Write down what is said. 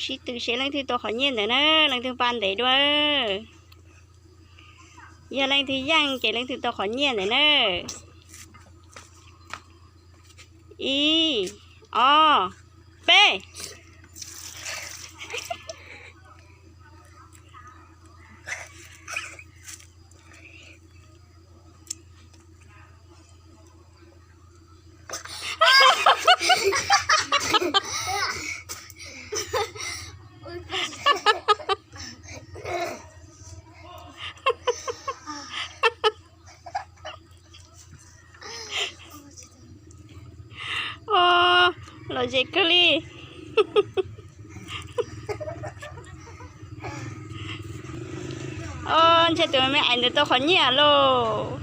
Sib tw seb leej twg tau qhov nyiaj ntawd na, leej twg npa ntev dua. Yog leej twg yeej ces leej twg tau qhov nyiaj ntawd na. Ib, ob, peb. Lom zem kawg li. Ntshe tus me me ais ntawd tau qhov nyiaj lauj.